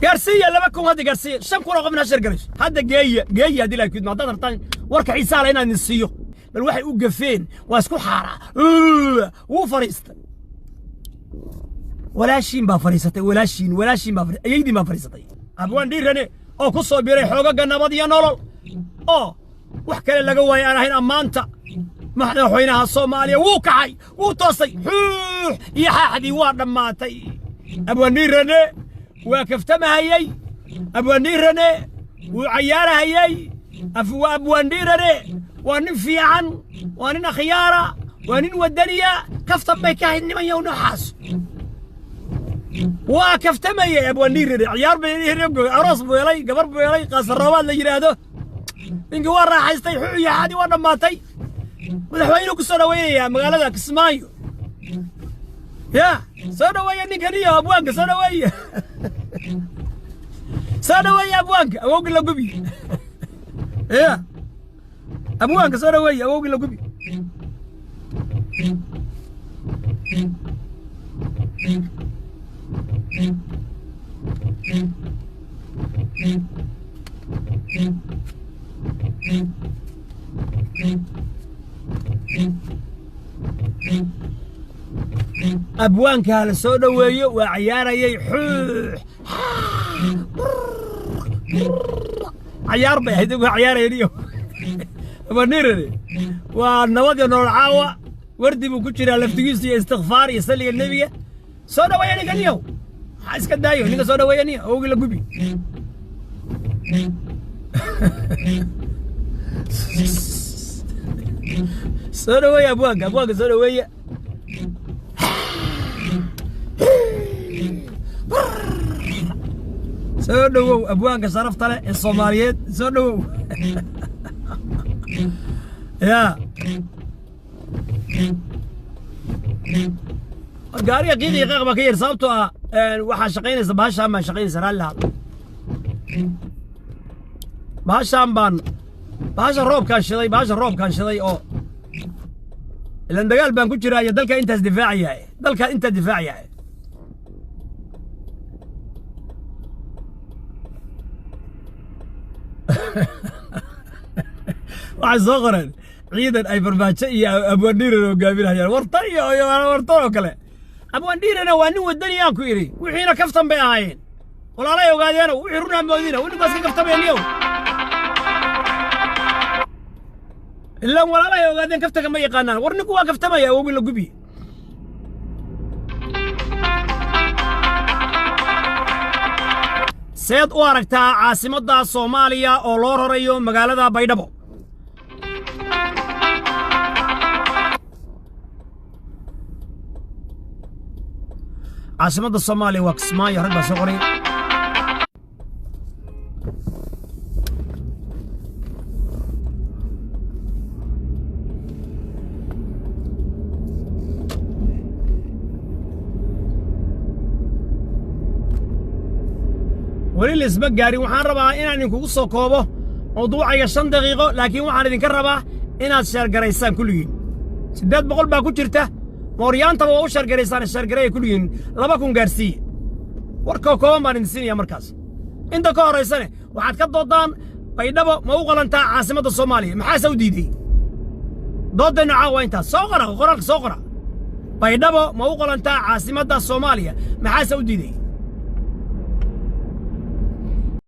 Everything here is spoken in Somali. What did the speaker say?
Gaarsiiya 2000 hadda, gaarsiiya 5000 oo qofna share garayso hadda. Geeya, geeya haddii laa kudma. Haddaad rabtaan warka xiisaa leh inaan idin siiyo, bal waxay u gafeen waa isku xaaraa. Wuu fadhiistay. Walaashiin baa fadhiisatay, walaashiin, walaashiin baa ayaydiin baa fadhiisatay. Abwaan Dhiirane oo ku soo biiray xoogaga Nabad iyo Nolol, oo wax kale laga waayay aan ahayn ammaanta madaxweynaha Soomaaliya, wuu kacay, wuu toosay. Xuux iyo xaaxdii waa dhammaatay. Abwaan Dhiirane waa kaftamahayey, Abwaan Dhiirane wuu cayaarahayey. Abwaan Dhiirane waa nin fiican, waa nin akhyaara, waa nin wadaniya. Kaftan bay ka ahayd, niman yow. Nooxaas waa kaftamayey Abwaan Dhiirane. Ciyaar bay, aroos buu helay, gabar buu helay, qaasaroobaad la yidhaahdo. Ninkii waa raaxaystay. Xuu iyo xaadii waa dhammaatay. Madaxweynuhu ku soo dhaweynayaa magaalada Kismaayo. Ya soo dhaweeya ninkan iyo abwaanka, soo dhaweeya, soo dhaweeya abwaanka, awowgii la gubi. Ya abwaanka soo dhaweeya, awowgii la gubi. Abwaanka la soo dhoweeyo. Waa cayaarayay. Xuux, cayaar bay ahayd, waa cayaarayeen. Iyo abanirane waa Nabad iyo Nolol. Caawa wardi buu ku jiraa laftigiisu iyo istikfaar iyo salliga nebiga. Soo dhaweeya ninka niyow, maxaa iska daayo ninka. Soo dhaweeya niyo, awogii la gubi. Soo dhaweeya abwaanka, abwaanka soo dhaweeya. Soo dhowow, abwaanka sharafta leh ee Soomaaliyeed, soo dhowow. Ya gaariga qiiq iyo qaaq baa ka yar, sababtoo ah waxaa shaqaynaysa bahashaan baan shaqaynaysa. Raalli ahaado, bahashaan baan, bahasha roobkaan shiday, bahasha roobkaan shiday oo ilan dagaal baan ku jiraa iyo dalka intaas difaacayahay, dalka intaa difaacayahay. Waxay soo qoreen ciidan ay Farmaajo iyo Abwaandhiiran hogaaminayaan. Wartan iyo wartan oo kale. Abwaandhiirana waa nin wadani aan ku idhi, wixiina kaftan bay ahaayeen. Walaalay ogaadeeno, wixii runaa moodina, ninkaas ka kaftamayaniyow. Ilaan walaalay ogaadeen kaftanka ma yaqaanaan. War ninku waa kaftamaya, awowgii la gubi. Seed u aragtaa caasimadda Soomaaliya oo loo rarayo magaalada Baydhabo? Caasimadda Soomaaliya waa Kismaayo, rag baa soo qoray. Weli laisma gaarin. Waxaan rabaa inaan idinkugu soo koobo mawduucayga 5 daqiiqo, laakiin waxaan idinka rabaa inaad share garaysaan kulligiin. 800 baa ku jirta, mooryaantaba waa u share garaysaan. Share gareeya kulligiin, 2000 gaarsiiye. Warkoo kooban baan idin siinaya markaas. Inta ka horraysane waxaad ka doodaan: Baydhabo ma u qalantaa caasimadda Soomaaliya? Maxaase u diiday? Dooddeennu caawa intaas. Soo qora qoraalka, soo qora: Baydhabo ma u qalantaa caasimadda Soomaaliya? Maxaase u diiday?